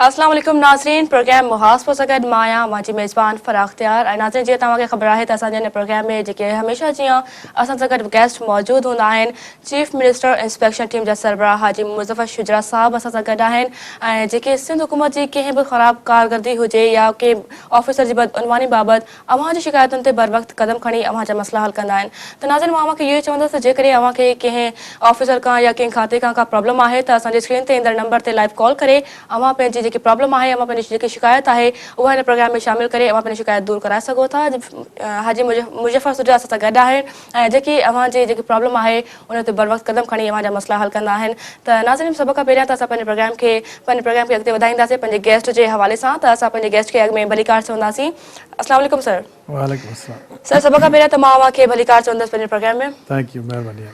اسلام عليڪم ناظرين پروگرام محاسبو سان گڏ مان آهيان اوهان جي ميزبان فرح اختيار ۽ ناظرين جيئن توهان کي خبر آهي ته اسان جي هن پروگرام ۾ جيڪي هميشه جيان اسان سان گڏ گيسٽ موجود هوندا آهن چيف منسٽر انسپيڪشن ٽيم جا سربراهه حاجي مظفر شجرا صاحب اسان سان گڏ آهن ۽ جيڪي سنڌ حڪومت جي ڪنهن به خراب ڪارڪردگي هجي يا ڪنهن آفيسر جي بدعنواني بابت اوهان جي شڪايتن تي بروقت قدم کڻي اوهان جا مسئلا حل ڪندا آهن ته ناظرين مان اوهان کي اهو ئي چوندس ته جيڪڏهن اوهان کي ڪنهن آفيسر کان يا ڪنهن کاتي کان ڪا پرابلم آهي ته اسان جي اسڪرين تي ايندڙ نمبر تي لائيو ڪال ڪري اوهان پنهنجي جيڪي پرابلم آهي اوهان پنهنجي جيڪي شڪايت آهي اها هن پروگرام ۾ شامل ڪري اوهان پنهنجي شڪايت دور ڪرائي سگهو ٿا حاجي مظفر سجا اسان سان گڏ آهن ۽ جيڪي اوهان جي جيڪي پرابلم آهي ان تي بروقت قدم کڻي اوهان جا مسئلا حل ڪندا آهن ته ناظرين سڀ کان پهريان ته اسان پنهنجي پروگرام کي پنهنجي پروگرام کي اڳتي وڌائينداسين پنهنجي گيسٽ جي حوالي سان ته اسان پنهنجي گيسٽ کي اڳ ۾ ڀليڪار چونداسين اسلام عليڪم سر. وعليڪم السلام. سر سڀ کان پهريان ته مان اوهان کي ڀليڪار چوندس پنهنجي پروگرام ۾. Thank you مهرباني.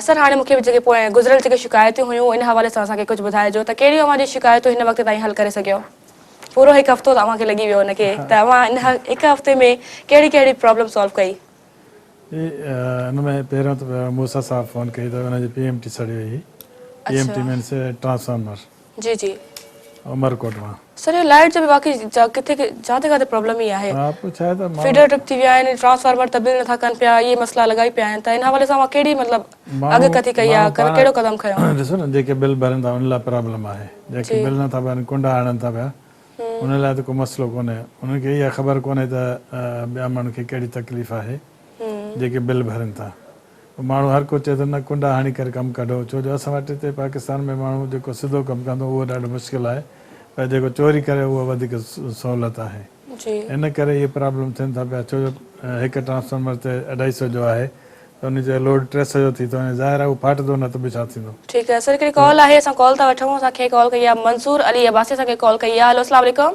سر هاڻي مونکي جيڪي پوئين گذريل جيڪي شڪايتون هيون ان حوالي سان اسان کي ڪجهه ٻڌائجو ته ڪهڙيون اوهان جي شڪايتون هن وقت تائين حل ڪري سگهيو پورو هڪ هفتو ته اوهان کي لڳي ويو ان کي ته اوهان ان هڪ هفتي ۾ ڪهڙي ڪهڙي پرابلم سالو ڪئي. جي ان ۾ پهريون ته موسيٰ صاحب فون ڪئي ته ان جي پي ايم ٽي سڙي وئي هئي P M T means transformer. جي جي. عمرڪوٽ مان. سر اهو لائيٽ جو به واقعي ڪٿي جاتي ڪاٿي پرابلم ئي آهي. ها پوء ڇا آهي ته ماڻهو. فيڊر ٽرپ ٿي ويا آهن ٽرانسفارمر تبديل نٿا ڪن پيا اهي مسئلا لڳا ئي پيا آهن ته ان حوالي سان اوهان ڪهڙي مطلب اڳڪٿي ڪئي آهي ڪهڙو قدم کنيو. ڏسو نه جيڪي بل ڀرين ٿا انهن لاء پرابلم آهي جيڪي بل نٿا ڀرن ڪنڊا هڻن ٿا پيا انهن لاء ته ڪو مسئلو ڪونهي انهن کي اها خبر ڪونهي ته ٻيا ماڻهن کي ڪهڙي تڪليف آهي جيڪي بل ڀرين ٿا. پوء ماڻهو هر ڪو چئي ٿو نه ڪنڊا هڻي ڪري ڪم ڪڍو ڇو جو اسان وٽ هتي پاڪستان ۾ ماڻهو جيڪو سڌو ڪم ڪندو اهو ڏاڍو مشڪل آهي پر جيڪو چوري ڪري اهو وڌيڪ سهولت آهي ان ڪري اهي پرابلم ٿين ٿا پيا ڇو جو هڪ ٽرانسفارمر تي اڍائي سو جو آهي ته ان جو لوڊ 300 جو ٿي ٿو وڃي ظاهر آهي اهو ڦاٽندو نه ته ٻيو ڇا ٿيندو. ٺيڪ آهي سر هڪڙي ڪال آهي اسان ڪال ٿا وٺون اسان کي ڪال ڪئي آهي منصور علي عباسي اسان کي ڪال ڪئي آهي هلو اسلام عليڪم.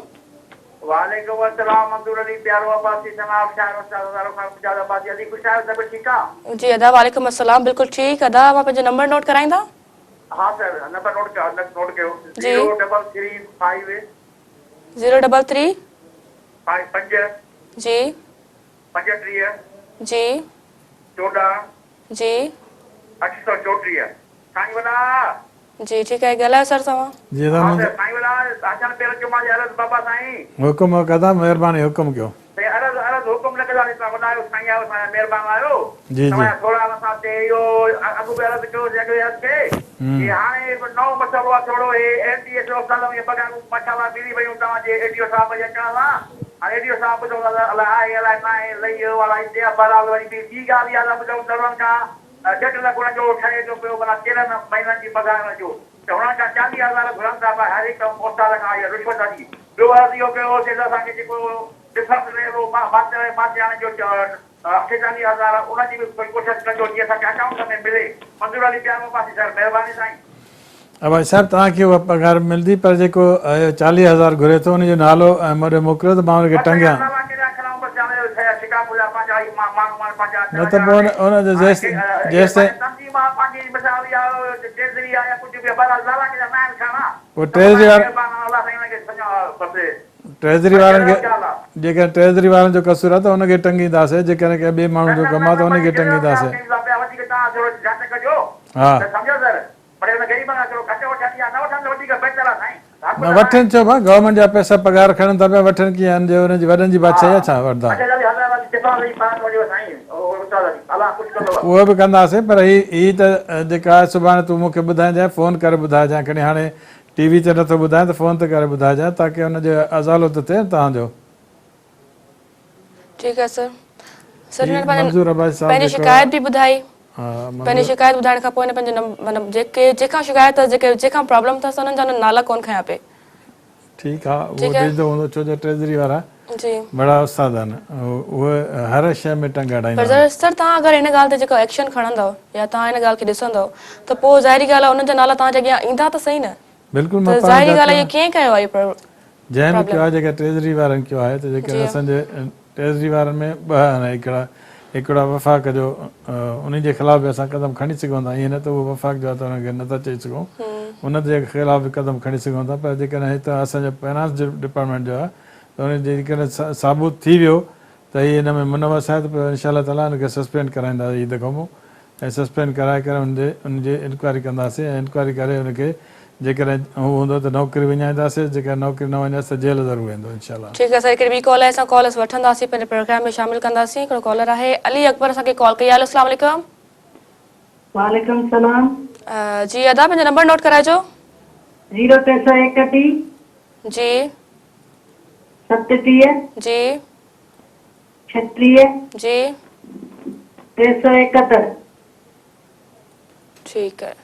وعليڪم السلام منظور علي پيارو عباسي سناب شاعر استاد هزارو خان مجاز عباسي علي خوش آهيو طبيعت ٺيڪ آ. جي ادا وعليڪم السلام بلڪل ٺيڪ ادا اوهان پنهنجو نمبر نوٽ ڪرائيندا. ها سر نمبر نوٽ ڪيو نوٽ ڪيو zero double three five. Zero double three. Five پنج. جي. 35. جي. 14. جي. 834 سائين وڏا. جي ٺيڪ آهي ڳالهايو سر توهان. جي ادا ها منهنجو. سر سائين وڏا اچڻ پير چمان جي عرض بابا سائين. حڪم حڪ ادا مهرباني حڪم ڪيو. سائين عرض عرض حڪم نه ڪنداسين توهان وڏا آهيو سائين آهيو اسان جا مهربان آهيو جي جي. توهان جا ٿورا آهن اسان تي اهو اڳ به عرض ڪيو سين اڳ عرض ڪئي هي هاڻي هڪ نئون مسئلو آهي ٿورو هي ايل ڊي ايس استادن کي پگهارون ماشاءالله ملي ويون توهان جي اي ڊي او صاحب جي اچڻ سان هاڻي اي ڊي او صاحب ٻڌو ته الائي آهي الائي ناهي لهي ويو الائي هتي آهي بهرحال وري ٻي ٻي ڳالهه اها ته ٻڌئون ته کان ڏيڍ لک هنن جو ٺهي ٿو پيو معنيٰ 13 مهينن جي پگهار هن جو ته هنن کان 40 هزار گهرن ٿا پيا هر هڪ استاد کان اها رشوت جي ٻيو عرض اهو ڪيو هوسين ته اسان کي جيڪو ڊفرنس رهيل هو ماستر ۽ ماسترياڻين جو 48 هزار ان جي به ڪوئي ڪوشش ڪجو جيئن اسان کي اڪائونٽ ۾ ملي منظور علي پيارو عباسي سر مهرباني سائين. عباسي صاحب توهان کي اها پگهار ملندي پر جيڪو اهو 40 هزار گهري ٿو ان جو نالو ۽ مون ڏي موڪليو ته مان ان کي ٽنگيان. نه ته پوء ان جو جيستائين پوء ٽريزري وارن ٽريزري وارن کي جيڪڏهن ٽريزري وارن جو قصور آهي ته ان کي ٽنگينداسين جيڪڏهن ڪنهن ٻئي ماڻهو جو ڪم آهي ته ان کي ٽنگينداسين. ها. نه وٺن ڇو ڀا گورنمينٽ جا پئسا پگهار کڻن ٿا پيا وٺن ڪيئن ان جي انهن جي وڏن جي بادشاهي آهي ڇا وٺندا. اهو به ڪنداسين پر هي هي ته جيڪا آهي سڀاڻي تون مون کي ٻڌائجانء فون ڪري ٻڌائجانء کڻي هاڻي ٽي وي تي نٿو ٻڌائين ته فون ته ڪري ٻڌائجانء تاڪه ان جو ازالو ته ٿئي نه توهان جو. ٺيڪ آهي سر سر هي هن پنهنجي منظور عباسي صاحب پنهنجي جيڪو شڪايت به ٻڌائي ها پنهنجي منظور شڪايت ٻڌائڻ کان پوء هن پنهنجو نم مطلب جيڪي جنهن کان شڪايت اٿس جيڪي جنهن کان پرابلم اٿس انهن جا هن نالا ڪون کنيا پئي. ٺيڪ آ اهو ٺيڪ آهي ڏيندو هوندو ڇو جو ٽريزري وارا جي. بڙا استاد آهن اهي هر شيء ۾ ٽنگ پر اڙائيندا سر آهن. سر توهان اگر ان ڳالهه تي جيڪو ايڪشن کڻندؤ يا توهان ان ڳالهه کي ڏسندؤ ته پوء ظاهري ڳالهه آهي انهن جا نالا توهان جي اڳيان ايندا ته صحيح نه بلڪل ته مان پاڻ ظاهري جاچ ڳالهه آهي اهو ڪنهن ڪيو آهي اهو جنهن به ڪيو پرابلم آهي جيڪا ٽريزري وارن ڪيو آهي ته جي جيڪڏهن اسان جي ٽريزري وارن ۾ ٻه آهن هڪڙا هڪڙا وفاق جو انهي جي خلاف به اسان قدم کڻي سگهون ٿا ائين نه ته اهو وفاق جو آهي ته انهن کي نٿا چئي سگهون ان جي خلاف به قدم کڻي سگهون ٿا پر جيڪڏهن هتان اسان جو فنانس ڊپارٽمينٽ جو آهي ته ان جي جيڪڏهن ثابت ٿي ويو ته هي ان ۾ منوس آهي ته پوء انشاء الله تعاليٰ ان کي سسپينڊ ڪرائينداسين عيد کان پوء ۽ سسپينڊ ڪرائي ڪري ان جي ان جي انڪوائري ڪنداسين ۽ انڪوائري ڪري ان کي جيڪڏهن هو هوندو ته نوڪري وڃائينداسين جيڪڏهن نوڪري نه وڃائيس ته جيل ضرور ويندو انشاء الله. ٺيڪ آهي سر هڪڙي ٻي ڪال آهي اسان ڪال وٺنداسين پنهنجي پروگرام ۾ شامل ڪنداسين هڪڙو ڪالر آهي علي اڪبر اسان کي ڪال ڪئي آهي هلو اسلام عليڪم. وعليڪم السلام. جي ادا پنهنجو نمبر نوٽ ڪرائجو. زيرو ٽي سو ايڪٽيهه. جي. 37. جي. 36. جي. 371. ٺيڪ آهي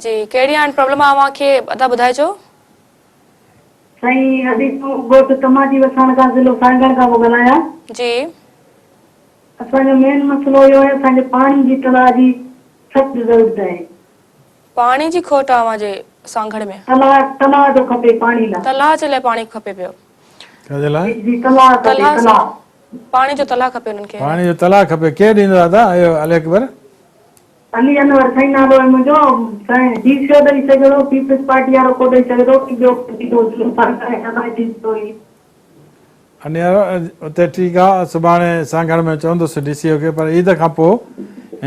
جي ڪهڙي هاڻي پرابلم آهي اوهان کي ادا ٻڌائجو. سائين ادي تون ڳوٺ تماچي وساڻ کان ضلعو سانگهڙ کان پيو ڳالهايان. جي. اسان جو مين مسئلو اهو آهي اسان کي پاڻي جي تلاء جي سخت ضرورت آهي. پاڻي جي کوٽ آهي اوهان جي سانگهڙ ۾. تلاء تلاء جو کپي پاڻي لاء. تلاء جي لاء پاڻي کپي پيو. ڇا جي لاء؟ جي تلاء کپي تلاء. پاڻي جو تلاء کپي انهن کي. پاڻي جو تلاء کپي ڪير ڏيندو دادا اهو علي اڪبر. علي انور سائين نالو آهي منهنجو سائين ڊي سي او ڏئي سگهي ٿو پيپلز پارٽي وارو ڪو ڏئي سگهي ٿو ڪي ٻيو ڪو ڏيندو ضلعو سانگهڙ ۽ الائي ڊي سي او ئي. انيار اتي ٺيڪ آ سڀاڻي سانگهڙ ۾ چوندس ڊي سي او کي پر عيد کان پوء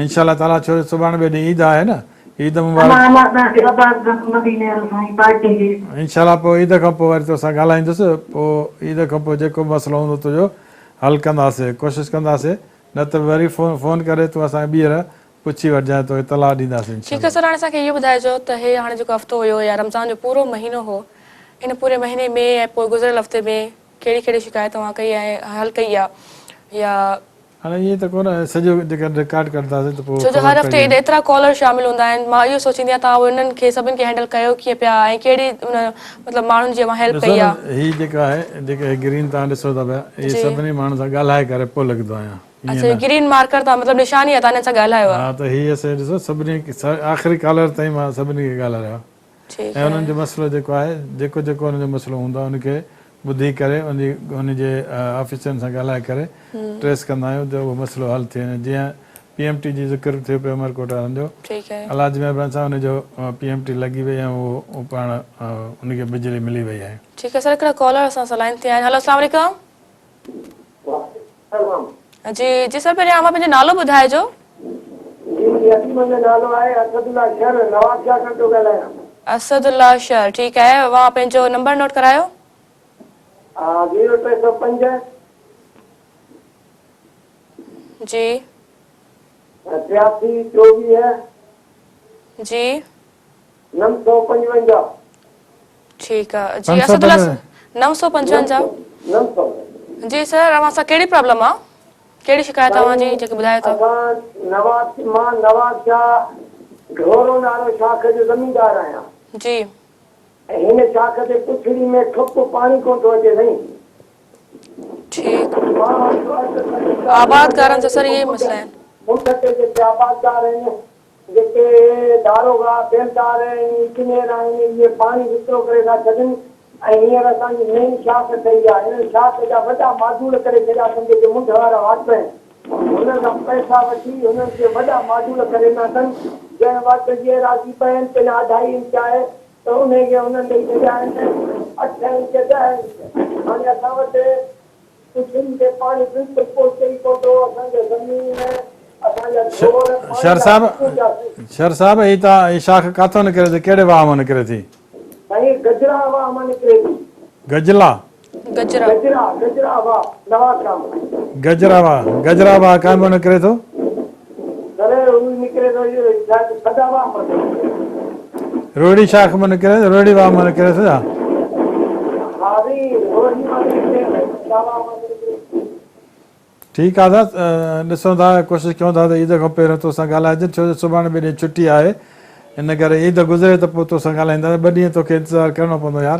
انشاء الله تعالي ڇو جو سڀاڻي ٻئي ڏينهن عيد آهي نه عيد مبارڪ. الله الله توهان کي آباد ڪندو مديني وارو سائين پارٽي کي. انشاء الله پوء عيد کان پوء وري توسان ڳالهائيندس پوء عيد کان پوء جيڪو به مسئلو هوندو تنهنجو حل ڪنداسي ڪوشش ڪنداسي نه ته وري فون ڪري تون اسان کي ٻيهر پڇي وٺجانء توکي اطلاع ڏينداسين انشاء ٺيڪ آهي الله. سر هاڻي اسان کي اهو ٻڌائجو ته هي هاڻي جيڪو هفتو هيو يا رمضان جو پورو مهينو هو ان پوري مهيني ۾ ۽ پوء گذريل هفتي ۾ ڪهڙي ڪهڙي شڪايت اوهان ڪئي ۽ حل ڪئي آ يا. هاڻي ائين ته ڪونه سڄو جيڪڏهن رڪارڊ ڪڍنداسين ته پوء ڇو جو خبر هر هفتي پئجي ويندي. ايترا ڪالر شامل هوندا آهن مان اهو سوچيندي آهيان توهان انهن کي سڀن کي هينڊل ڪيو ڪيئن پيا ۽ ڪهڙي ان مطلب ماڻهن جي اوهان هيلپ ڏسو ڪئي نه آ. هي جيڪو آهي جيڪي هي گرين توهان ڏسو ٿا پيا اهي سڀني ماڻهن سان ڳالهائي ڪري پوء لکندو آهيان. ائين اڇا نه. گرين مارڪر تان مطلب نشاني آ تان انهن سان ڳالهايو آ. ها ته هي اسين ڏسو سڀني آخري ڪالر تائين مان سڀني کي ڳالهارايو ٺيڪ ۽ انهن آهي. جو مسئلو جيڪو آهي جيڪو جيڪو انهن جو مسئلو هوندو آهي ان کي ٻڌي ڪري ان جي ان جي آفيسرن سان ڳالهائي ڪري ٽريس ڪندا آهيون ته اهو مسئلو حل ٿئي وڃي جيئن پي ايم ٽي جي ذڪر ٿيو پيو عمرڪوٽ وارن جو ٺيڪ آهي. الله جي مهرباني سان ان جو پي ايم ٽي لڳي وئي ۽ اهو پاڻ ان کي بجلي ملي وئي آهي. ٺيڪ آهي سر هڪڙا ڪالر اسان سان لائين تي آهن هلو اسلام عليڪم. سلام. جي جي سر پهريان اوهان پنهنجو نالو ٻڌائجو. جي جي اسين منهنجو نالو آهي اسد الله شر نواب شاهه کان پيو ڳالهايان. اسد الله شر ٺيڪ آهي اوهان پنهنجو نمبر نوٽ ڪرايو. ها زيرو 305. جي. 83 24. جي. 955. ٺيڪ آ جي اسد الله 955. 900. جي سر اوهان سان ڪهڙي پرابلم آ ڪهڙي شڪايت آ اوهان جي جيڪي ٻڌايو ٿا. اسان نواب مان نواب شاهه ڍورو نارو شاخ جو زميندار آهيان. جي. ۽ هن شاخ تي پڇڙي ۾ ٺپ پاڻي ڪونه ٿو اچي سائين. ٺيڪ آبادگارن جا سر اهي مسئلا آهن. منڍ تي جيڪي آبادگار آهن جيڪي داروغا، بيلدار ۽ انجنيئر آهن اهي پاڻي وڪرو ڪري ٿا ڇڏن ۽ هينئر اسان جي مين شاخ ٺهي آهي انهن شاخ جا وڏا ماڊول ڪري ڇڏيا اٿن جيڪي منڍ وارا واٽر آهن هنن کان پئسا وٺي هنن کي وڏا ماڊول ڪري ڏنا اٿن جنهن واٽر جي ايراضي پئن تنهن اڍائي انچ آهي ته انهي کي هنن ڏئي ڇڏيا آهن اٺ انچ ڏهه انچ هاڻي اسان وٽ پڇڙي تي پاڻي بلڪل پهچي ئي ڪونه ٿو، اسان جا زمين، اسان جا ڍور پاڻي شر لاء صاحب سڪون پيا سين. شر صاحب هي تان هي شاخ ڪاٿو نڪري ٿي ڪهڙي واهه مان نڪري ٿي؟ سائين گجرا واهه مان نڪري ٿي. گجلا. گجرا. گجرا گجرا واهه نواب شاهه مان. گجرا واهه گجرا واهه ڪانهن مان نڪري ٿو؟ سر هو نڪري ٿو شايد سدا واهه مان ٿو نڪري. روهڙي شاخ مان نڪري ٿو روهڙي واهه مان نڪري ٿو ڇا؟ ها سائين روهڙي مان ٿو نڪري سدا واهه مان ٿو نڪري. ٺيڪ آ دادا ڏسون ٿا ڪوشش ڪيون ٿا ته عيد کان پهريون توسان ڳالهائجن ڇو جو سڀاڻي ٻئي ڏينهن ڇٽي آهي ان ڪري عيد گذري ته پوء توسان ڳالهائينداسين ٻه ڏينهن توکي انتظار ڪرڻو پوندو يار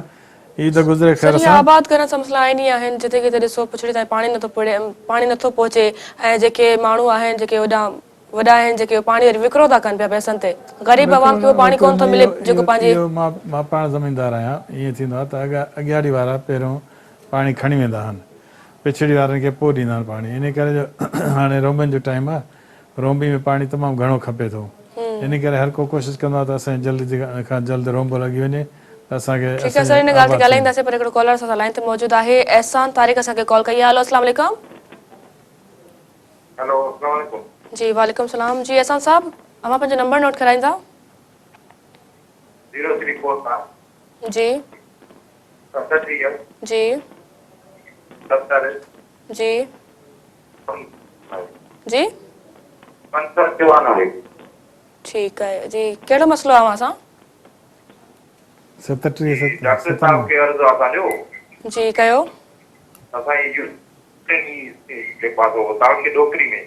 عيد گذري سر خير اهي سان. آباد ڪرڻ سان مسئلا آهن ئي آهن جتي ڪٿي ڏسو پڇڙي تائين پاڻي نٿو پڙي پاڻي نٿو پهچي ۽ جيڪي ماڻهو آهن جيڪي هوڏانهن وڏا آهن جيڪي اهو پاڻي وري وڪرو ٿا ڪن پيا پئسن تي غريب وڪرو عوام کي نه اهو پاڻي وڪرو ڪونه نه ٿو ملي اهو جيڪو اهو پنهنجي اهو مان مان پاڻ زميندار آهيان ائين ٿيندو آهي ته اڳ اڳياڙي وارا پهريون پاڻي کڻي ويندا آهن پڇڙي وارن کي پوء ڏيندا آهن پاڻي انهي ڪري جو هاڻي رومين جو ٽائيم آهي رونبي ۾ پاڻي تمام گهڻو کپي ٿو انهي ڪري هر ڪو ڪوشش ڪندو آهي ته اسان جي جلد کان جلد رونبو لڳي وڃي ته اسان کي ٺيڪ آهي اسان سر ان ڳالهه تي آباد ٿي وڃي. ڳالهائينداسين پر هڪڙو ڪالر اسان سان لائين تي موجود آهي احسان طارق اسان کي ڪال ڪئي آهي هلو اسلام عليڪم. هلو اسلام عليڪم. جي وعليڪم سلام جي احسان صاحب اوهان پنهنجو نمبر نوٽ ڪرائيندا. 0 ڪوٽا. جي. 37. جي. 70. جي. جي. 594. ٺيڪ آهي جي ڪهڙو مسئلو آهي اوهان سان؟ 37 جي ڊاڪٽر صاحب کي عرض آ اسان جو. جي ڪيو. اسان جي يونين جيڪو آ سو تعلقي ڏوڪري ۾.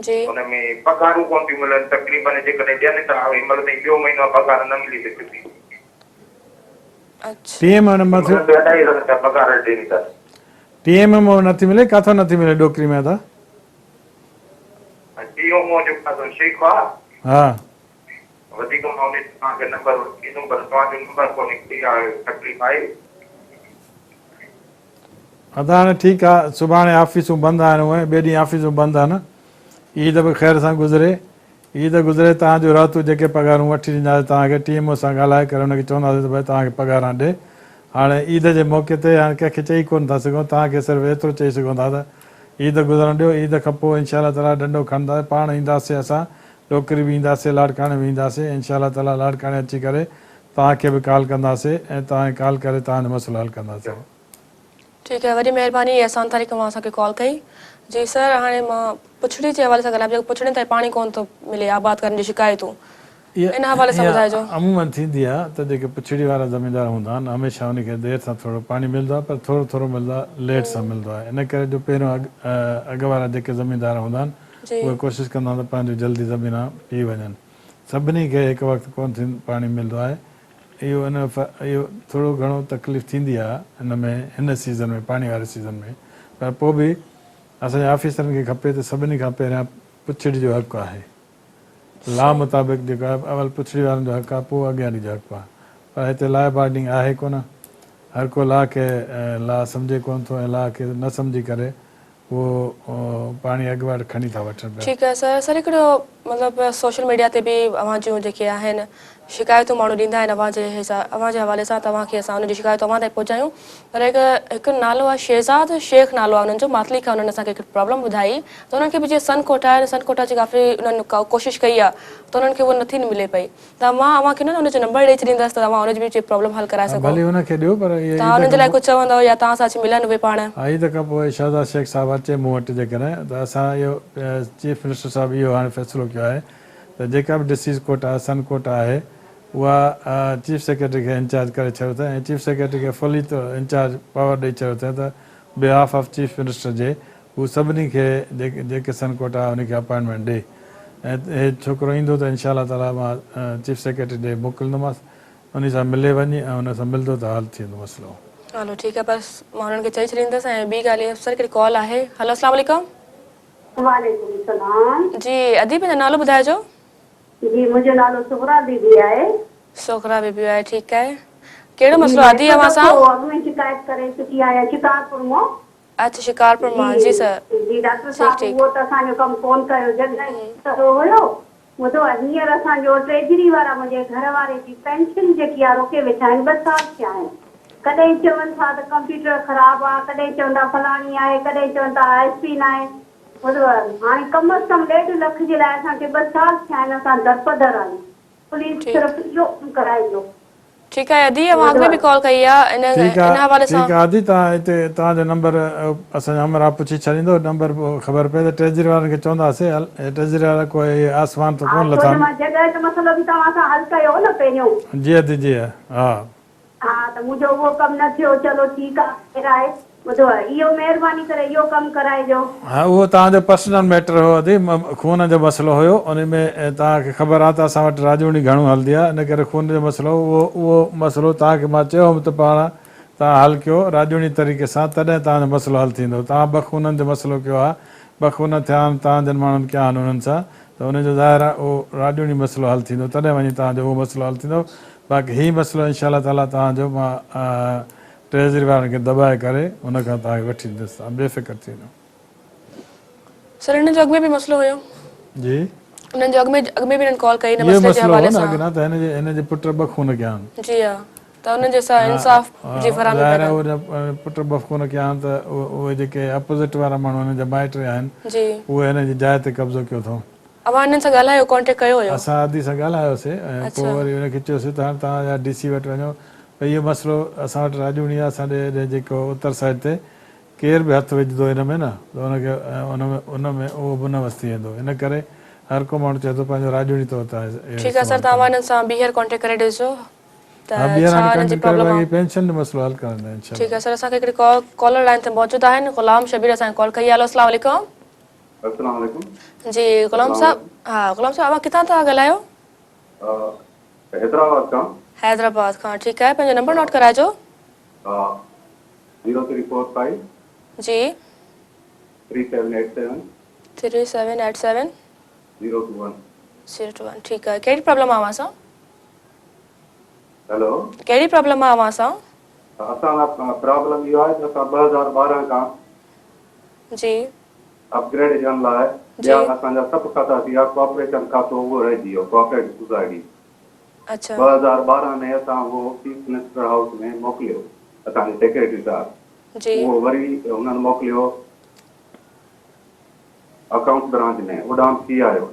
جي. ان ۾ پگهارون ڪونه ٿيون ملن تقريبن جيڪڏهن ڏين ٿا هن مهل تائين ٻيو مهينو آ پگهار نه ملي ته ڇٽي. اڇا. ٽي ايم ۾ ملن به اڍائي هزار رپيا پگهار ڏين ٿا. ٽي ايم ۾ نٿي ملي ڪاٿو نٿي ملي ڏوڪري ۾ ادا. ٽي ايم او جيڪو آ سو شيخ آ. ها. وڌيڪ مان ان توهان کي نمبر وٺي ڏيندم پر توهان جو نمبر ڪونهي اها تڪليف آهي. ادا هاڻي ٺيڪ آ سڀاڻي آفيسون بند آهن هونئن ٻئي ڏينهن آفيسون بند آهن عيد به خير سان گذري عيد گذري توهان جون رهتون جيڪي پگهارون وٺي ڏينداسين توهان کي ٽي ايم او سان ڳالهائي ڪري ان کي چونداسين ته ڀائي توهان کي پگهاران ڏي هاڻي عيد جي موقعي تي هاڻي ڪنهن کي چئي ڪونه ٿا سگهون توهان کي صرف ايترو چئي سگهون ٿا ته عيد گذرڻ ڏيو عيد کان پوء انشاء الله تعاليٰ ڏنڊو کڻنداسين پاڻ اينداسين اسان ڏوڪري به اينداسين لاڙڪاڻي به اينداسين انشاء الله تعاليٰ لاڙڪاڻي اچي ڪري توهان کي به ڪال ڪنداسين ۽ توهان کي ڪال ڪري توهان جو مسئلو حل ڪنداسين. ٺيڪ آهي وڏي مهرباني احسان طارق اوهان اسان کي ڪال ڪئي. جي سر هاڻي مان پڇڙي جي حوالي سان ڳالهايان جيڪو پڇڙين تائين پاڻي ڪون ٿو ملي آبادگارن جون شڪايتون ان حوالي سان اها ٻڌائجو. عموماً ٿيندي آهي ته جيڪي پڇڙي وارا زميندار هوندا آهن هميشه انهن کي دير سان ٿورو پاڻي ملندو آهي پر ٿورو ٿورو ملندو آهي ليٽ سان ملندو آهي ان ڪري جو پهريون اڳ اڳ وارا جيڪي زميندار هوندا آهن اهي ڪوشش ڪندا آهن ته پنهنجون جلدي زمينان پي وڃن سڀني کي هڪ وقت ڪونه ٿي پاڻي ملندو آهي اهو ان اهو ٿورو گهڻو تڪليف ٿيندي آهي ان ۾ هن سيزن ۾ پاڻي واري سيزن ۾ پر پوء به اسان جي آفيسرن کي کپي ته سڀني کان پهريان پڇڙي جو حق آهي لا مطابق جيڪو آهي اول پڇڙي وارن جو حق آهي پوء اڳياڙي جو حق آهي پر هتي لا اپارڊنگ آهي ڪونه هر ڪو لا کي لا سمجهي ڪونه ٿو ۽ لا کي نه سمجهي ڪري اهو پاڻي اڳواٽ کڻي ٿا وٺن پيا. ٺيڪ آهي سر سر هڪڙو مطلب سوشل ميڊيا تي به اوهان جون جيڪي آهن شڪايتون ماڻهو ڏيندا آهن اوهان جي اوهان جي حوالي سان توهان کي اسان انهن جون شڪايتون اوهان تائين پهچايون پر هڪ هڪ نالو آهي شهزاد شيخ نالو آهي انهن جو ماتلي کان انهن اسان کي هڪ پرابلم ٻڌائي ته انهن کي به جيئن سن ڪوٽا آهي سن ڪوٽا جي ڪافي انهن ڪوشش ڪئي آهي ته انهن کي اهو نٿي ملي پئي ته مان اوهان کي نه ان جو نمبر ڏئي ڇڏيندس ته اوهان ان جي به پرابلم حل ڪرائي ها سگهو. ڀلي ان کي ڏيو پر اهي توهان عيد انهن جي کان لاء پوء. ڪجهه چوندؤ يا توهان سان اچي ملن اهي پاڻ. ها عيد کان پوء شهزاد شيخ صاحب اچي مون وٽ جيڪڏهن ته اسان اهو چيف منسٽر صاحب اهو هاڻي فيصلو ڪيو آهي ته جيڪا به ڊسيز ڪوٽا سن ڪوٽا آهي اها چيف سيڪريٽري کي انچارج ڪري ڇڏيو اٿئي ۽ چيف سيڪريٽري کي فلي طور انچارج پاور ڏئي ڇڏيو اٿئي ته بيهاف آف چيف منسٽر جي هو سڀني کي جيڪي سن ڪوٽا آهي انهي کي اپائنٽمينٽ ڏي ۽ هي ڇوڪرو ايندو ته انشاء الله تعالي مان چيف سيڪريٽري ڏي موڪلندومانس انهي سان ملي وڃي ۽ ان سان ملندو ته حل ٿي ويندو مسئلو. هلو ٺيڪ آهي بس مان انهن کي چئي ڇڏيندس ۽ ٻي ڳالهه سر هڪڙي ڪال آهي هلو اسلام عليڪم. وعليڪم السلام. جي ادي پنهنجو نالو ٻڌائجو. جي منهنجو نالو صغرا بي بي آهي. صغرا بي بي آهي ٺيڪ آهي ڪهڙو جي مسئلو مان ادي هڪ اوهان سان. دفعو اڳ ۾ شڪايت ڪري چڪي آهيان شڪارپور مان. اڇا شڪارپور مان جي سر جي ڊاڪٽر ٺيڪ صاحب ٺيڪ. اهو ته اسان جو ڪم ڪون ڪيو جڳهه ڪيو هيو ٻڌو آهي هينئر اسان جو ٽريجري وارا منهنجي گهر واري جي پينشن جيڪي آهي روڪي ويٺا آهن ٻه سال ٿيا آهن ڪڏهن چون ٿا ته ڪمپيوٽر خراب آهي ڪڏهن چون ٿا فلاڻي آهي ڪڏهن چون ٿا ايس پي ناهي ٻڌو آهي هاڻي ڪم از ڪم ڏيڍ لک جي لاء اسان کي ٻه سال ٿيا آهن اسان درپدر آهيون پليز ٺيڪ. صرف اهو ڪم ڪرائجو. ٺيڪ آهي ادي اوهان اڳ ۾ به ڪال ڪئي آهي ان ٺيڪ ان آ حوالي سان. ٺيڪ آ ادي توهان هتي توهان جو نمبر اسان جا همراهه پڇي ڇڏيندو نمبر پوء خبر پئي ته ٽريزري وارن کي چونداسي هل هي ٽريزري وارا ڪو هي آسمان تان ها ڪونه ڇو لٿا جو آهن. مان جڳهه جو مسئلو به توهان سان حل ڪيو هو نه پهريون. جي ادي جي ها. ها ته منهنجو اهو ڪم نه ٿيو چلو ٺيڪ آ خير آهي ٻڌو اهو مهرباني ڪري اهو ڪم ڪرائجو. ها اهو توهان جو پرسنل ميٽر هو ادي خون جو مسئلو هيو ان ۾ توهان کي خبر آ ته اسان وٽ راڄوڻي گهڻو هلندي آ ان ڪري خون جو مسئلو هو اهو اهو مسئلو توهان کي مان چيو هوم ته پاڻ توهان حل ڪيو راڄوڻي طريقي سان تڏهن توهان جو مسئلو حل ٿيندو توهان ٻه خونن جو مسئلو ڪيو آ ٻه خون ٿيا آهن توهان جن ماڻهن ڪيا آهن انهن سان ته ان جو ظاهر آ اهو راڄوڻي مسئلو حل ٿيندو تڏهن وڃي توهان جو اهو مسئلو حل ٿيندو باقي هي مسئلو انشاء الله تعالي توهان جو مان ٽريزري وارن کي دٻائي ڪري ان کان توهان کي وٺي ڏيندس توهان بي فڪر ٿي وڃو. سر هنن جو اڳ ۾ به مسئلو هيو. جي. انهن جو اڳ ۾ اڳ ۾ به انهن ڪال ڪئي هن اهو مسئلي جي مسئلو هو حوالي نه سان. اڳ نه ته هن جي هن جي پٽ ٻه خون ڪيا آهن. جي ها ته انهن جي سان انصاف جي فراهمي ظاهر پيدا. آهي اهي پٽ ٻه خون ڪيا آهن ته اهي جيڪي اپوزٽ وارا ماڻهو هن جا مائٽ آهن جي. اهي هن جي جاء تي قبضو ڪيو اٿئون. اوهان انهن سان ڳالهايو ڪانٽيڪٽ ڪيو هيو؟ اسان ادي سان ڳالهايوسي ۽ پوء وري ان کي چيوسي ته هاڻي توهان يا ڊي سي وٽ وڃو ڀئي اهو مسئلو اسان وٽ راڄوڻي آهي اسان ڏي هيڏي جيڪو اتر سائيڊ تي ڪير به هٿ وجهندو ان ۾ نه ته ان کي ان ۾ ان ۾ اهو منوس ٿي ويندو ان ڪري هر ڪو ماڻهو چئي ٿو پنهنجو راڄوڻي طور تان اهو ٺيڪ آهي سر استعمال توهان ڪريو. انهن سان ٻيهر ڪانٽيڪٽ ڪري ڏسجو ته ها ٻيهر ڇا هاڻي انهن جي ڪانٽيڪٽ ڪري پرابلم باقي آهي. پينشن جو مسئلو حل ڪرائيندا انشاء ٺيڪ الله. آهي سر اسان کي هڪڙي ڪال ڪالر لائين تي موجود آهن غلام شبير اسان کي ڪال ڪئي آهي هيلو اسلام عليڪم. السلام عليڪم. جي غلام صاحب ها غلام صاحب اوهان ڪٿان ٿا ڳالهايو؟ حيدرآباد کان. حيدرآباد کان ٺيڪ آهي پنهنجو نمبر نوٽ ڪرائجو. ها zero three four five. جي. Three seven eight seven. Three seven eight seven. Zero two one. Zero two one ٺيڪ آهي ڪهڙي پرابلم آهي اوهان سان؟ هيلو. ڪهڙي پرابلم آهي اوهان سان؟ اسان سان پرابلم اهو آهي ته اسان 2012 کان جي. اپگريڊيشن لاء ٻيا اسان جا سڀ کاتا ٿي ويا ڪوآپريشن کاتو اهو رهجي ويو ڪوآپريٽو سوسائٽي 2012 ۾ اسان اهو چيف منسٽر هائوس ۾ موڪليو اسان جي سيڪريٽري صاحب اهو وري انهن موڪليو اڪائونٽس برانچ ۾ اوڏانهن به ٿي آيو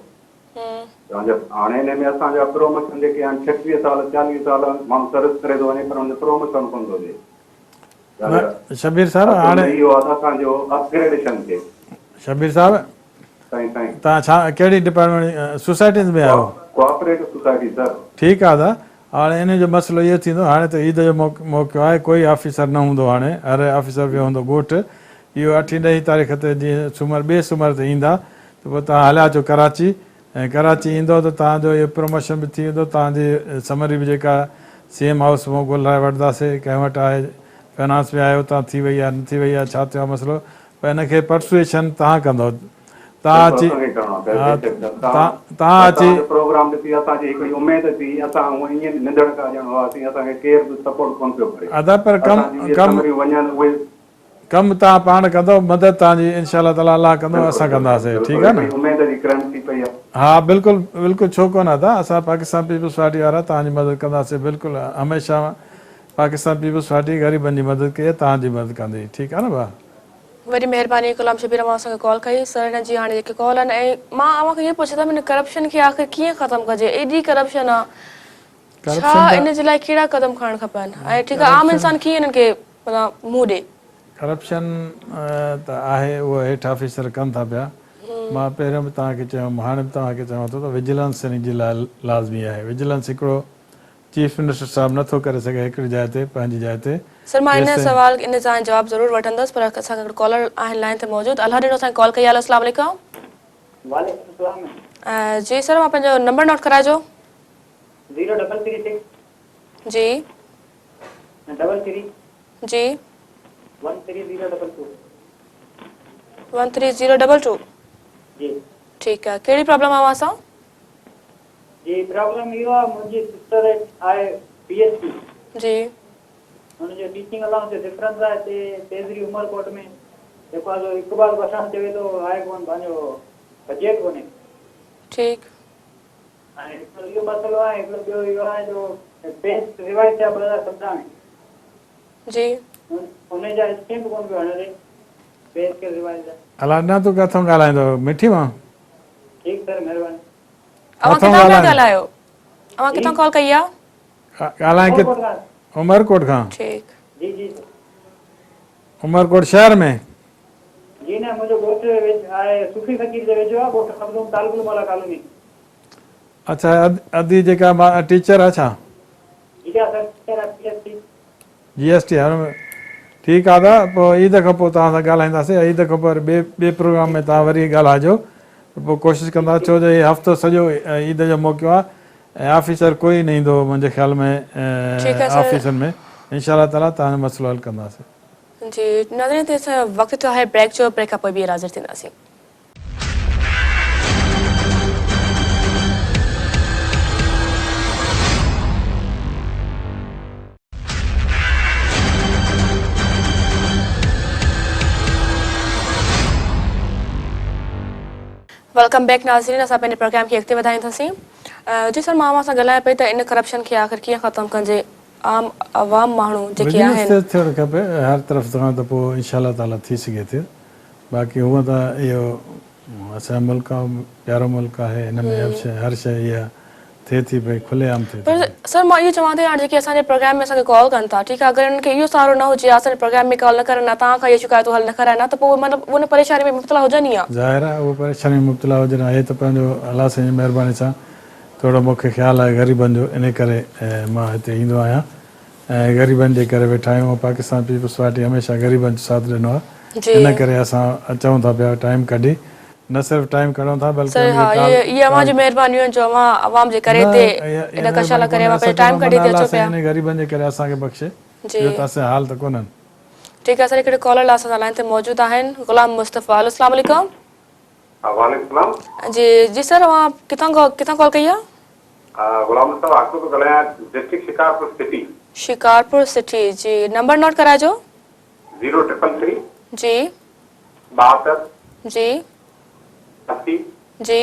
هاڻي ان ۾ اسان جا پروموشن جيڪي آهن 36 سال 40 سال ماڻهو سروس ڪري ٿو وڃي پر ان جو پروموشن ڪونه ٿو ٿئي نه شبير صاحب هاڻي اهو آ ته اسان جو اپگريڊيشن ٿئي. شبير صاحب سائين سائين. توهان ڇا ڪهڙي ڊپارٽمينٽ سوسائٽيز ۾ آهيو؟ ڪوآپريٽو سوسائٽي سر. ٺيڪ آ ادا هاڻي انهي جو مسئلو اهو ٿيندو هاڻي ته عيد جو موقعو آهي ڪوئي آفيسر نه هوندو هاڻي هر آفيسر ويو هوندو ڳوٺ اهو اٺين ڏهين تاريخ تي جيئن سومر ٻئي سومر تي ايندا ته پوء توهان هليا اچو ڪراچي ۽ ڪراچي ايندؤ ته توهان جو اهو پروموشن به ٿي ويندو، توهان جي سمري به جيڪا سي ايم هائوس مون ڳولهرائي وٺنداسي، ڪنهن وٽ آهي، فنانس ۾ آهي اتان ٿي وئي آهي نه ٿي وئي آهي، ڇا ٿيو آهي مسئلو، پر ان کي پرسوئيشن توهان ڪندؤ، توهان اچي ها توهان اچي. توهان جو پروگرام ڏسي اسان جي هڪڙي اميد ٿي، اسان هونئن ائين ننڌڻڪا ڄڻ هئاسين، اسان کي ڪير به سپورٽ ڪونه پيو ڪري، ادا پر ڪم اسان جي اهي ڪم. سمريون وڃن اهي. ڪم توهان پاڻ ڪندؤ مدد توهان جي انشاء الله تعالي الله ڪندو بلڪل اسان بلڪل ڪنداسين بلڪل ٺيڪ آهي نه. هڪڙي اميد جي ڪرن ٿي پئي آ. ها بلڪل بلڪل ڇو ڪونه ادا اسان پاڪستان پيپلز پارٽي وارا توهان جي مدد ڪنداسين بلڪل هميشه پاڪستان پيپلز پارٽي غريبن جي مدد ڪئي آهي توهان جي مدد ڪندي ٺيڪ آهي نه ڀاء. وڏي مهرباني غلام شبير اوهان اسان کي ڪال ڪئي سر هن جي هاڻي جيڪي ڪال آهن ۽ مان اوهان کي اهو پڇندم هن ڪرپشن کي آخر ڪيئن ختم ڪجي ايڏي ڪرپشن آ ڇا ڪرپشن ته ان جي لاء ڪهڙا قدم کڻڻ کپن ۽ ٺيڪ آ عام ڪرپشن انسان ڪيئن انهن کي معنيٰ منهن ڏي. ڪرپشن ته آهي اهو هيٺ آفيسر ڪن ٿا پيا مان پهريون به توهان کي چيو هوم هاڻي به توهان کي چوان ٿو ته وجلنس ان جي لاء لازمي آهي وجلنس هڪڙو چيف منسٽر صاحب نه ٿو ڪري سگهي هڪڙي جاء تي پنهنجي جاء تي سر مان ان جيستائين سوال ان جا جواب ضرور وٺندس پر اسان کي هڪڙو ڪالر آهن لائين تي موجود الله ڏنو اسان کي ڪال ڪئي آهي هلو اسلام عليڪم. وعليڪم السلام. جي سر اوهان پنهنجو نمبر نوٽ ڪرائجو. Zero double three six. جي. Double three. جي. One three zero double two. One three zero double two. جي. ٺيڪ آ ڪهڙي پرابلم آ اوهان سان؟ جي پرابلم اهو آ منهنجي سسٽر آهي پي ايڇ ڊي. جي. هن جو ٽيچنگ الائونس جو ڊفرنس آهي هتي تيزري عمرڪوٽ ۾ جيڪو آ سو اقبال پٺاڻ چوي ٿو آهي ڪونه پنهنجو بجيٽ ڪونهي. ٺيڪ. ۽ هڪڙو اهو مسئلو آهي هڪڙو ٻيو اهو آهي جو پيس ريوائز ٿيا 2017 ۾. جي. ان جا اسٽيمپ ڪونه پيو هڻي پيس کي ريوائز جا. الا ڏنا تون ڪٿون ڳالهائيندو مٺي مان. ٺيڪ سر مهرباني. اوهان ڪٿون ڪٿان پيا ڳالهايو؟ ڳالهايو اوهان جي. ڪٿان ڪال ڪئي آ؟ ڳالهائين ڪٿ عمرڪوٽ کان. عمرڪوٽ کان. ٺيڪ. جي جي سر. عمرڪوٽ شهر ۾. جي نه منهنجو ڳوٺ آهي صوفي فقير جي ويجهو آ ڳوٺ مخدوم طالب الموليٰ ڪالوني. اڇا ادي جيڪا ٽيچر آ ڇا؟ جي ها سر ٽيچر آ P S T. G S T ٺيڪ آ ادا پوء عيد کان پوء توهان سان ڳالهائينداسين عيد کان پوء وري ٻئي ٻئي پروگرام ۾ توهان وري ڳالهائجو ته پوء ڪوشش ڪندا ڇو جو هي هفتو سڄو عيد جو موقعو آ ۽ آفيسر ڪوئي نه ايندو منهنجي خيال ۾ ٺيڪ آ سر. آفيسن ۾ انشاء الله تعالي توهان جو مسئلو حل ڪنداسين. جي ناظرين هتي اسان جو وقت ٿيو آهي بريڪ جو بريڪ کان پوء ٻيهر حاضر ٿينداسين. Welcome back ناظرين اسان پنهنجي پروگرام کي اڳتي وڌائينداسين جي سر مان اوهان سان ڳالهايان پئي ته ان ڪرپشن کي آخر ڪيئن ختم ڪجي عام عوام ماڻهو جيڪي بزنس آهن. تيز ٿيڻ کپي هر طرف کان ته پوء انشاء الله تعالي ٿي سگهي ٿي باقي هونء ته اهو اسان جو ملڪ پيارو ملڪ آهي هن ۾ هر شيء هر شيء اها ٿئي ٿي پئي کلي عام ٿئي ٿي پر پئي. سر مان اهو چوان ٿي هاڻ جيڪي اسان جي پروگرام ۾ اسان کي ڪال ڪن ٿا ٺيڪ آهي اگر انهن کي اهو سهارو نه هجي ها اسان جي پروگرام ۾ ڪال نه ڪرن ها توهان کان اهي شڪايتون حل نه ڪرائن ها ته پوء اهي مطلب ان پريشاني ۾ مبتلا هجن ئي ها. ظاهر آهي اهي پريشاني ۾ مبتلا هجن ها هي ته پنهنجو الله سائين جي مهرباني سان ٿورو مون کي خيال آهي غريبن جو انهي ڪري مان هتي ايندو آهيان ۽ غريبن جي ڪري ويٺا آهيون پاڪستان پيپلز پارٽي هميشه غريبن جو ساٿ ڏنو آهي جي. ان ڪري اسان اچون ٿا پيا ٽائيم ڪڍي نه صرف ٽائيم ڪڍون ٿا بلڪه سر ان ها کي ڪال اهي اهي اوهان ڪال جون مهربانيون آهن جو اوهان عوام جي ڪري نه هتي اها ايڏا مهرباني ڪشالا ڪري ڪونهي اوهان اسان پنهنجو ٽائيم چوندا ڪڍي معنيٰ هتي الله اچو پيا سائين انهي غريبن جي ڪري اسان کي بخشي جي. ٻيو ته اسان جا حال ته ڪونهن. ٺيڪ آهي سر هڪڙي ڪالر لاء اسان سان لائين تي موجود آهن غلام مصطفيٰ هلو اسلام عليڪم. وعليڪم السلام. جي جي سر اوهان ڪٿان ڪٿان ڪال ڪئي آهي. غلام مصطفيٰ حق ٿو ڳالهايان district Shikarpur city. Shikarpur city جي نمبر نوٽ ڪرائجو. Zero triple three. جي. 72. جي. 80. جي.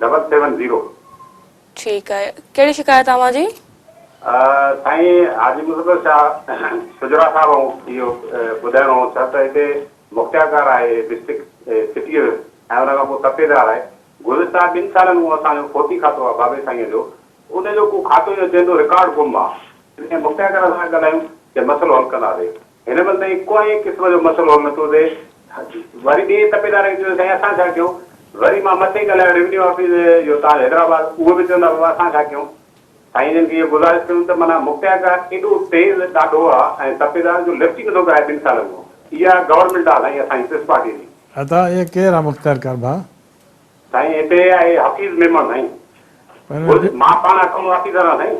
Double seven zero. ٺيڪ آهي ڪهڙي شڪايت آهي اوهان جي. سائين حاجي مظفر شاهه شجرا صاحب ۽ اهو ٻڌائڻو هو سر ته هتي مختيارڪار آهي ڊسٽرڪٽ سٽيء جو ۽ ان کان پوء تپيدار آهي گذشته ٻن سالن کان اسان جو فوتي کاتو آ بابي سائينء جو ان جو ڪو کاتو ئي نه چوندو رڪارڊ گم آ جڏهن مختيارڪار سان ڳالهايون ته مسئلو حل ڪنداسي هن مهل تائين ڪنهن قسم جو مسئلو حل نٿو ٿئي وري ٻئي تپيدار کي چيو سائين اسان ڇا ڪيون وري مان مٿي ڳالهايو ريونيو آفيس جو تان حيدرآباد اهي به چوندا بابا اسان ڇا ڪيون سائين جن کي اهو گذارش ڪيون ته معنيٰ مختيارڪار ايڏو تيز ڏاڍو آ ۽ تپيدار جو لفٽ ئي نٿو ڪرائي ٻن سالن کان اها گورنمينٽ آ سائين اسان جي پيپلز پارٽي جي. ادا اهي ڪير آ مختيارڪار ڀاء. سائين هتي آهي حفيظ ميمڻ سائين مان پاڻ اڪائونٽ آفيسر آهيان سائين.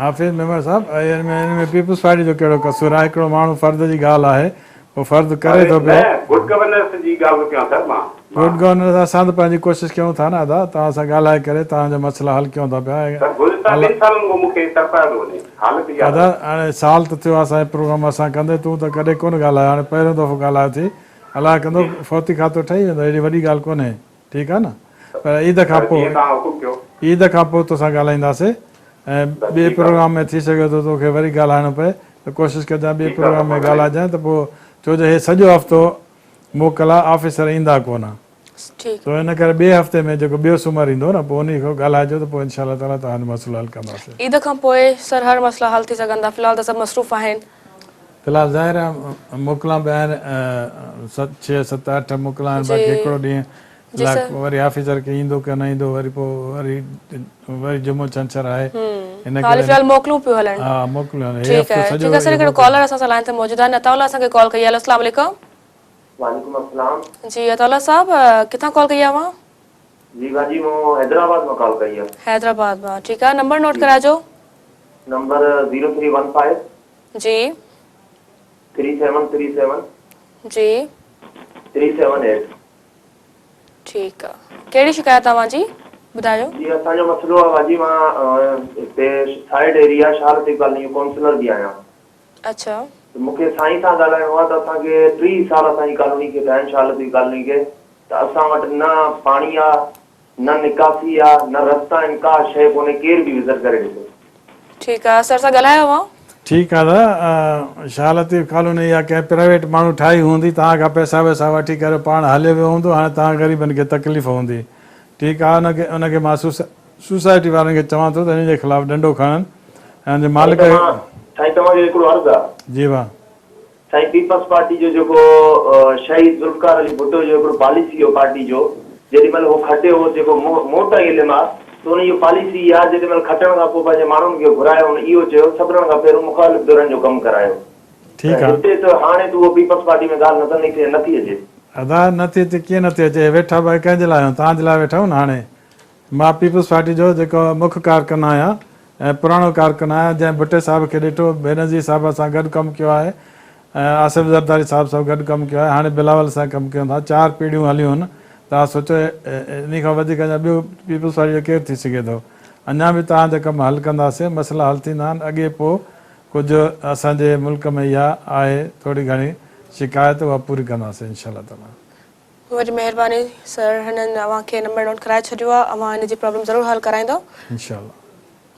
حفيظ ميمڻ صاحب ان ۾ ان ۾ پيپلز پارٽي جو ڪهڙو قصور آهي هڪڙو ماڻهو فرد جي ڳالهه آهي اهو فرد ڪري ٿو پيو. نه گڊ گورننس جي ڳالهه ٿو ڪيان سر مان. گڊ گورننس اسان ته پنهنجي ڪوشش ڪيون ٿا نه ادا توهان سان ڳالهائي ڪري توهان جا مسئلا حل ڪيون ٿا پيا سر گذشته ٻن سالن کان مون کي تڙپايو ٿو وڃي حالت اها ادا اٿس. هاڻي سال ته ٿيو آهي اسان هي پروگرام اسان ڪندي تون ته ڪڏهن ڪونه ڳالهايو هاڻي پهريون دفعو ڳالهايو ٿي الله ڪندو فوتي کاتو ٺهي ويندو اهڙي وڏي ڳالهه ڪونهي ٺيڪ آهي نه پر عيد کان پوء عيد کان پوء توسان ڳالهائينداسي ۽ ٻئي پروگرام ۾ ٿي سگهي ٿو توکي وري ڳالهائڻو پئي ته ڪوشش ڪجان ٻئي پروگرام ۾ ڳالهائجانء ته پوء ڇو جو هي سڄو هفتو موڪل آهي آفيسر ايندا ڪونه سو ان ڪري ٻئي هفتي ۾ جيڪو ٻيو سومر ايندو نه پوء انهي کان ڳالهائجو ته پوء انشاء الله تعالي توهان جو مسئلو حل ڪنداسي. عيد کان پوء سر هر مسئلا حل ٿي سگهن ٿا في الحال ته سڀ مصروف آهن. في الحال ظاهر آهي موڪلان به آهن ڇهه ست اٺ موڪلان آهن باقي هڪڙو ڏينهن لاء وري آفيسر کي ايندو ڪي نه ايندو وري پوء وري وري جمعو ڇنڇر آهي ان ڪري في الحال موڪلون پيون هلن ها موڪلون هلن ٺيڪ آهي ٺيڪ آهي سر هڪڙو ڪالر اسان سان لائين تي موجود آهن عطاء الله اسان کي ڪال ڪئي آهي السلام عليڪم. وعليڪم السلام. جي عطاء الله صاحب ڪٿان ڪال ڪئي آهي اوهان؟ جي باجي مون حيدرآباد مان ڪال ڪئي آهي. حيدرآباد مان ٺيڪ آهي نمبر نوٽ ڪرائجو. Number zero three one five. جي. Three seven three seven. جي. Three seven eight. ٺيڪ آ ڪهڙي شڪايت آ اوهان جي ٻڌايو. جي اسان جو مسئلو آ باجي مان هتي side area Shah Latif colony جو ڪائونسلر به آهيان. اڇا. ته مون کي سائين سان ڳالهائڻو آ ته اسان کي 30 سال اسان جي ڪالوني کي ٿيا آهن شاهه لطيف ڪالوني کي ته اسان وٽ نه پاڻي آ نه نڪاسي آ نه رستا آهن ڪا شيء ڪونهي ڪير به وزٽ ڪري ڏسي. ٺيڪ آ سر سان ڳالهايو اوهان. ٺيڪ آ دادا شاهه لطيف ڪالوني اها ڪنهن پرائيويٽ ماڻهو ٺاهي هوندي توهان کان پئسا وئسا وٺي ڪري پاڻ هليو ويو هوندو هاڻي توهان غريبن کي تڪليف هوندي ٺيڪ آ ان کي ان کي مان سوسائٽي وارن کي چوان ٿو ته هن جي خلاف ڏنڊو کڻن ۽ ان جي مالڪ سائين توهان سائين توهان جو هڪڙو عرض آ. جي ڀاء. سائين پيپلز پارٽي جو جيڪو شهيد ذوالفقار علي ڀٽو جو هڪڙو پاليسي هو پارٽي جو جيڏي مهل هو کٽيو هو جيڪو مون تائين علم آ ته ان جي پاليسي اها جيڏي مهل کٽڻ کان پوء پنهنجي ماڻهن کي گهرايو هن اهو چيو سڀنڻ کان پهريون مخالف ڌرين جو ڪم ڪرايو ٺيڪ ته آ. هتي ته هاڻي ته اهو پيپلز پارٽي ۾ ڳالهه نظر نٿي نٿي اچي. ادا نه ٿي اچي ڪيئن نه ٿي اچي هي ويٺا به ڪنهن جي لاء آهيون توهان جي لاء ويٺا آهيون نه هاڻي مان پيپلز پارٽي جو جيڪو مک ڪارڪن آهيان ۽ پراڻو ڪارڪن آهيان جنهن ڀٽي صاحب کي ڏٺو بينظير صاحب سان گڏ ڪم ڪيو آهي ۽ آصف زرداري صاحب سان گڏ ڪم ڪيو آهي هاڻي بلاول سان ڪم ڪيون ٿا چار پيڙهيون هليون هن توهان سوچو انهي کان وڌيڪ اڃا ٻيو پيپلز پارٽي جو ڪير ٿي سگهي ٿو اڃا به توهان جا ڪم حل ڪنداسين مسئلا حل ٿيندا آهن اڳي پوء ڪجهه اسان جي ملڪ ۾ اها آهي ٿوري گهڻي شڪايت اها پوري ڪنداسين انشاء الله تعالي. وڏي مهرباني سر هنن اوهان کي نمبر نوٽ ڪرائي ڇڏيو آ اوهان هن جي پرابلم ضرور حل ڪرائيندؤ. انشاء الله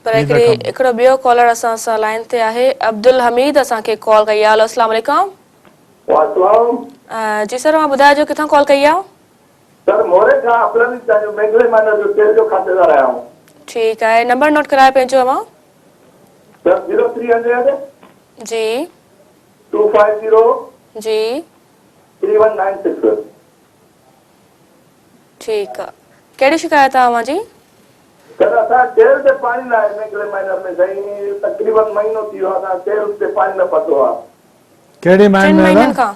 پر هڪڙي هڪڙو ٻيو ڪالر اسان سان لائين تي آهي عبدالحميد اسان کي ڪال ڪئي آ هلو اسلام عليڪم. وعليڪم جي سر اوهان ٻڌائجو ڪٿان ڪال ڪئي آ. کان عبدالحميد چانڊيو مينگلي مائنر جو تيل جو کاتيدار آهيان. ٺيڪ آهي نمبر نوٽ ڪرايو پنهنجو اوهان. سر 0300. جي. 250. جي. 3196. ٺيڪ آ ڪهڙي شڪايت آ اوهان جي. سر اسان ٽيل تي پاڻي نه آهي مينگلي مائنر ۾ سائين تقريبن مهينو ٿي ويو آ اسان ٽيل تي پاڻي نه پتو آ. ڪهڙي مائن ٽن ۾ مهينن ادا. کان.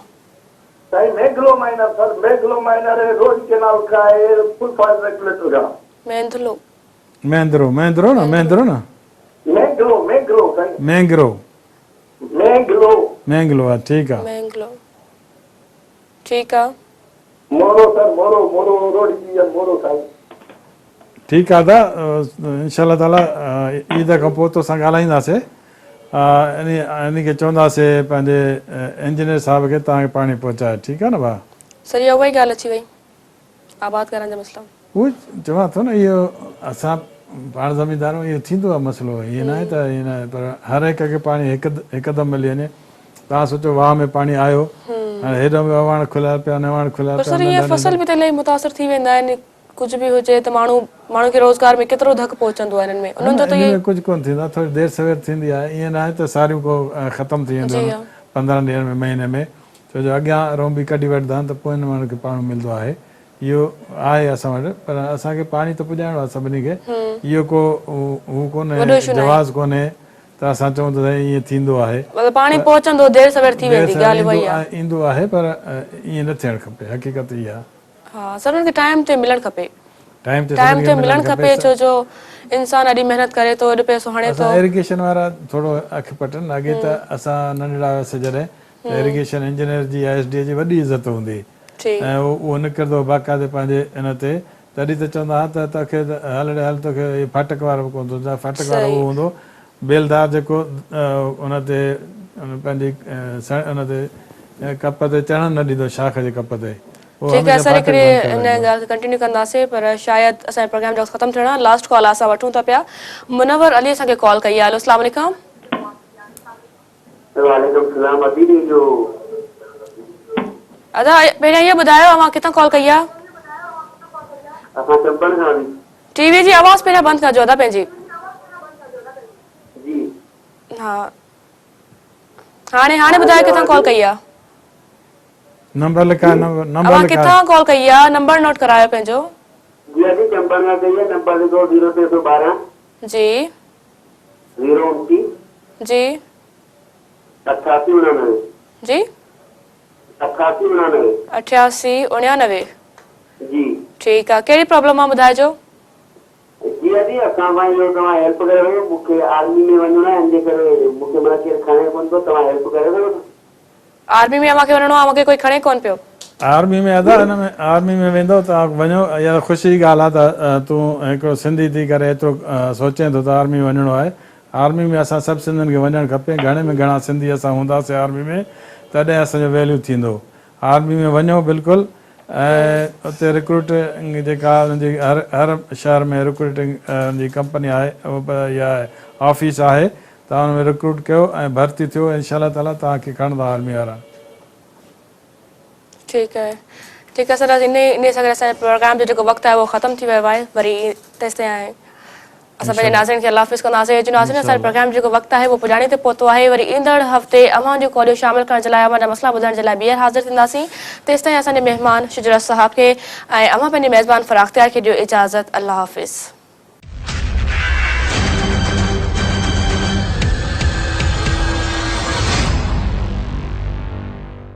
سائين مينگلو مائنر سر مينگلو مائنر روهڙي ڪينال کان آهي فل فائر ريگوليٽر کان. مينڌلو. مينڌرو مينڌرو نه مينڌرو نه. مينگلو مينگلو سائين. مينگرو. مينگلو. مينگلو ها ٺيڪ آ. مينگلو ٺيڪ آ. مورو سر مورو مورو روهڙي جي مورو سائين. ٺيڪ آ ادا انشاء الله تعالي عيد کان پوء توسان ڳالهائينداسي انهي کي چونداسي پنهنجي انجنيئر صاحب کي توهان کي پاڻي پهچائي ٺيڪ آ نه ڀاء. سر اها اها ئي ڳالهه اچي وئي آبادگارن جا مسئلا. اهو چوان ٿو نه اهو اسان پاڻ زميندار آهيون اهو ٿيندو آهي مسئلو ائين ناهي ته ائين ناهي پر هر هڪ کي پاڻي هڪ هڪدم ملي وڃي توهان سوچو واهه ۾ پاڻي آيو هاڻي هيڏانهن به اواڻ کليا پيا نواڻ کليا پر پيا سر ننڍا ائين فصل ننڍا به ته الاهي متاثر ٿي ويندا آهن ڪجهه به هجي ته ماڻهو ماڻهو کي روزگار ۾ ڪيترو ڌڪ پهچندو آهي انهن ۾ نه انهن نه جو ته ان اهي ۾ ڪجهه ڪونه ٿيندو آهي ٿوري دير سوير ٿيندي آهي ائين ناهي ته ساريون ڪو ختم ٿي وينديون جي آهن ها 15 ڏينهن ۾ مهيني ۾ ڇو جو اڳيان رونبي ڪڍي وٺندا آهن ته پوء ان ماڻهن کي پاڻو ملندو آهي اهو آهي اسان وٽ پر اسان کي پاڻي ته پڄائڻو آهي سڀني کي اهو ڪو هو وڏو ڪونهي اشو ناهي. جواز ڪونهي ته اسان چئون ته سائين ائين ٿيندو آهي مطلب پاڻي پهچندو دير سوير ٿي دير ويندي سوير ڳالهه اها ايندو ئي آهي. ايندو آهي پر ائين نه ٿيڻ کپي حقيقت اها آهي. ها سر انهن کي ٽائيم تي ملڻ کپي. ٽائيم تي ٽائيم سڀني تي کي ملڻ کپي ڇو جو انسان اڏي محنت ڪري ٿو ايڏو پئسو هڻي ٿو. اسان ايريگيشن وارا ٿورو اک پٽن اڳي ته اسان ننڍڙا هياسي جڏهن ته ايريگيشن انجنيئر جي يا ايس ڊي اي جي وڏي عزت هوندي هئي ۽ اهو نڪرندو هو باقاعدي پنهنجي ان تي تڏهن ته چوندا ها ته توکي ته هل ڙي هل توکي هي ڦاٽڪ وارو به ڪونه ٿو چاهي ڦاٽڪ وارو اهو هوندو بيلدار جيڪو ان تي پنهنجي ان تي ڪپ تي چڙهڻ نه ڏيندو شاخ جي ڪپ تي اهو ٺيڪ آهي هميشه سر ڦاٽڪ هڪڙي بند ڪري ان رکندو. ڳالهه کي ڪنٽينيو ڪنداسين پر شايد اسان جي پروگرام جو وقت ختم ٿيڻ آهي لاسٽ ڪال اسان وٺون ٿا پيا منور علي اسان کي ڪال ڪئي آهي هلو اسلام عليڪم. وعليڪم السلام ادي جو. ادا پهريان اهو ٻڌايو اوهان ڪٿان ڪال ڪئي آهي. اسان چمبڙ کان ادي. ٽي وي جي آواز پهريان بند ڪجو ادا پنهنجي. جي. ها هاڻي هاڻي ٻڌايو ڪٿان ڪال ڪئي آهي. نمبر لکايو نمبر اوهان لکايو. ڪٿان ڪال ڪئي آهي نمبر نوٽ ڪرايو پنهنجو. جي ادي چمبڙ کان ڪئي آهي نمبر لکو 0312. جي. 029. جي. 88 89. جي. 88 89. 88 89. جي. ٺيڪ آ ڪهڙي پرابلم آ ٻڌائجو. جي ادي اسان سان اهو توهان هيلپ ڪري سگهو مون کي آرمي ۾ وڃڻو آهي ان جي ڪري مون کي معنيٰ ڪير کڻي ڪونه پيو توهان هيلپ ڪري سگهو ٿا. آرمي ۾ اوهان کي وڃڻو آ اوهان کي ڪوئي کڻي ڪونه پيو. آرمي ۾ ادا ان ۾ آرمي ۾ ويندو ته وڃو اها خوشي جي ڳالهه آ ته تون هڪڙو سنڌي ٿي ڪري ايترو سوچين ٿو ته آرمي ۾ وڃڻو آهي آرمي ۾ اسان سڀ سنڌين کي وڃڻ کپي گهڻي ۾ گهڻا سنڌي اسان هونداسين آرمي ۾ تڏهن اسان جو ويليو ٿيندو آرمي ۾ وڃو بلڪل ۽ اتي رڪروٽنگ جيڪا ان جي هر هر شهر ۾ رڪروٽنگ ان جي ڪمپني آهي يا آفيس آهي توهان ان ۾ رڪروٽ ڪيو ۽ ڀرتي ٿيو انشاء الله تعالي توهان کي کڻندا آرمي وارا. ٺيڪ آهي ٺيڪ آهي سر انهي انهي سان گڏ اسان جي پروگرام جو جيڪو وقت آهي اهو ختم ٿي ويو آهي وري تيستائين اسان پنهنجي ناظرين کي الله حافظ ڪنداسين جو ناظرين اسان جي پروگرام جو جيڪو وقت آهي اهو پڄاڻي تي پهتو آهي وري ايندڙ هفتي اوهان جون ڪاليون شامل ڪرڻ جي لاء اوهان جا مسئلا ٻڌڻ جي لاء ٻيهر حاضر ٿينداسين تيستائين اسان جي مهمان شجرت صاحب کي ۽ اوهان پنهنجي ميزبان فراختيار کي ڏيو اجازت الله حافظ.